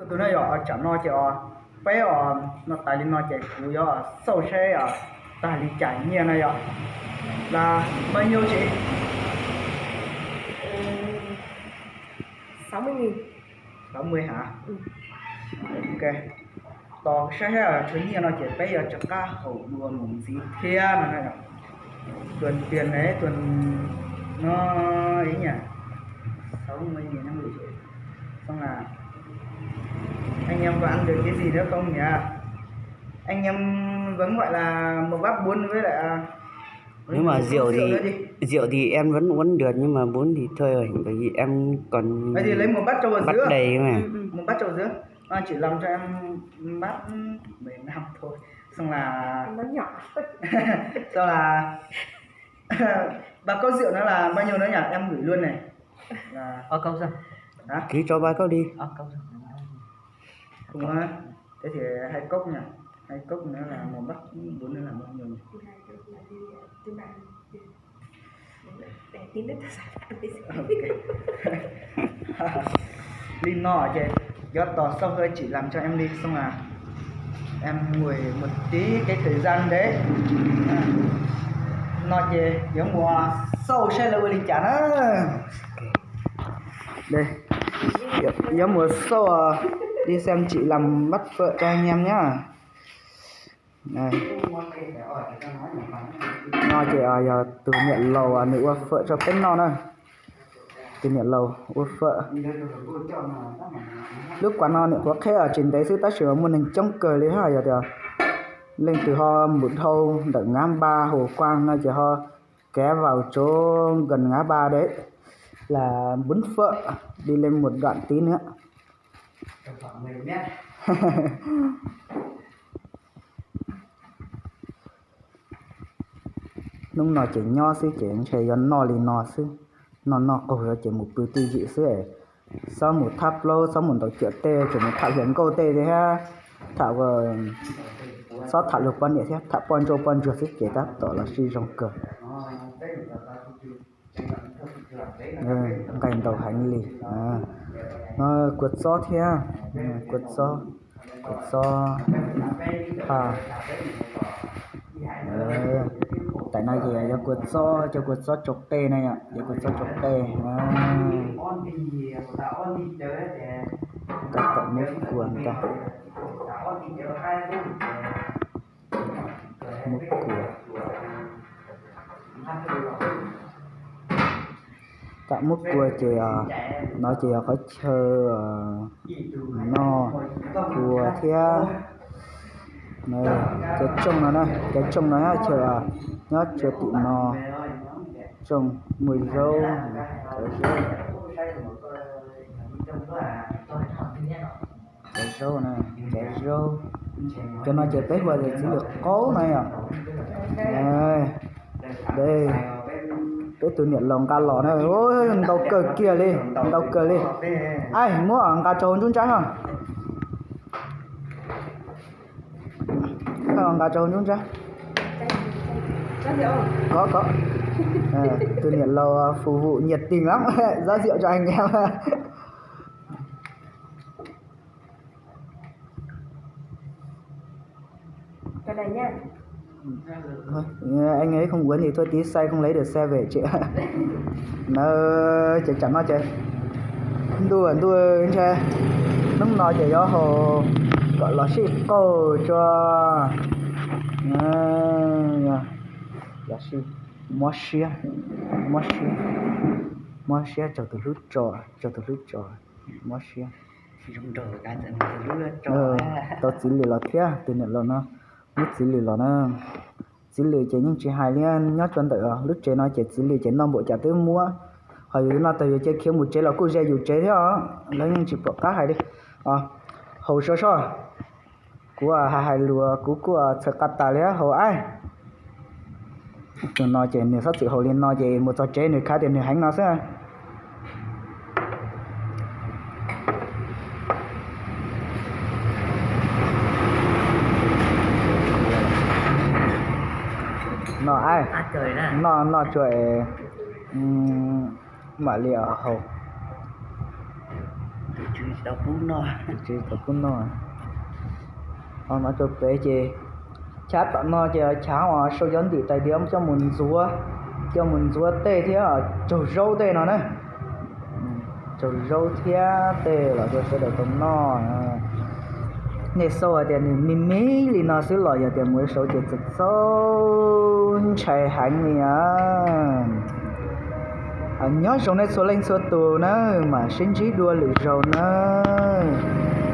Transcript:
Tus no yog tsam no ces os, peb os no tas li no ces kuv yuav xauj saib os tag li cas nyiaj no yog. Là bao nhiêu chị? Sáu mươi nghìn. Sáu mươi hả? Ok. Tos saib saib tshuav nyiaj no ces peb yuav rov qab haus dua mus ntxiv thiab no na. Tuần tiền đấy, tuần nó ấy nhỉ? Sáu mươi nghìn năm mươi triệu. Xong là anh em có ăn được cái gì nữa không nhỉ? Anh em vẫn gọi là một bát bún với lại Nếu mà rượu thì, rượu thì em vẫn uống được nhưng mà bún thì thôi rồi, bởi vì em còn bắt đầy mà. Một bát trầu dứa. Ờ, chị làm cho em bát mười năm thôi. Xong là xong là ba cốc rượu nó là bao nhiêu nữa nhỉ? Em gửi luôn này. Là Ơ, câu dần. Hả? Cứ cho ba cốc đi. Ơ, câu dần. Không á. Thế thì hai cốc nhỉ? Hai cốc nữa là một bát bún nữa là bao nhiêu nhỉ? Li no ces yuav tos xauj hơi chị làm cho em đi xong là em ngồi một tí cái thời gian đấy. No ces yuav mus xauj saib lawv ua li cas na. Đây, yuav mus xauj đi xem chị làm bát phở cho anh em nhá. No ces yog tus niam laus nws ua phở rau peb noj na. Tus niam laus ua phở. Lub kuav no niam qhuav qheb tsis ntev xwb tab sis muaj neeg coob kawg li hab, yog tias leej twg ho mus dhau ntawm Ngã Ba Hồ Quang no ces ho kéo vào chỗ gần Ngã Ba đấy là bún phở, đi lên một đoạn tí nữa. Hnub no ces nyob xwb ces ntshe yuav noj li no xwb, noj noj qaug ces mus pw twj ywm xwb. Txhob mus thab plaub, txhob mus ntaus cuam tej, tseem mus tham hluas nkauj tej thiab, tham, txhob tham luag poj niam thiab, tham poj ntsauj poj ntsuag xwb ces tab tom los sib zoo kawg. Nqaij ntau heev li. No kua txob thiab, kua txob, kua txob, ha. Tam no ces yog kua txob, cov kua txob tsau qej na yom, yog kua txob tsau qej. Tab tom muab kua ntag. Muab kua. Tam muab kua ces no ces yog qhov chaw noj kua thiab. Cov tsooj no na, cov tsooj no nyob chaw, nyob chaw tim no, tsooj muaj zaub, cov zaub. Cov zaub na, cov zaub. Cov no ces peb hu tias txiv lws qaub na yom. Peb tus niam laus nqa los na, ntau kawg kiag li, ntau kawg li. Aib, muab nqa rau hauv nruab nrab ho. Nqa rau hauv nruab nrab. Kov, kov. Tus niam laus phục vụ nhiệt tình lắm, giới thiệu cho anh em. Anh ấy không uống thì thôi tí, say không lấy được xe về chị ạ. Nws ces tsam no ces ntuj ntuj ntshe hnub no ces yuav haus kom los sib qaug tso. Los sib, mob siab, mob siab, mob siab raug tus hlub tso, raug tus hlub tso, mob siab. Tau txiv lws los thiab, tus niam laus no muab txiv lws los na. Txiv lws ces yeej tsis hais li, nyob rau ntawm lub tsev no ces txiv lws ces noj npaum cas twb muab. Ho yus noj tag yus cia khiav mus tsev los kuj ze yus tsev thiab os, lawv yeej tsis pom qab hais li. Haus sua soj, kuv hais hais lus kuv kuj txhawm qas tas li haus aib. Tus no ces nws txhob txwm haus li no ces mus txog tsev nws khav tias nws heev no xwb. No aib, no no tsuag es mam li haus. Tsis tau pub noj. Ho no rau pem ces chav tom no ces chav uas sau cov ntim tais diav coj mus ntxuav, coj mus ntxuav tej thiab tsaug zaub tej no na. Tsaug zaub thiab tej los rau sawv daws tau noj. Nej xauj hais tias nws me me li no xwb los yog tias mus rau saud ces txaus txaus ntshai heev li a. Nyob zoo nej txhua leej txhua tus na, mam sib ntsib dua lwm zaus nawb.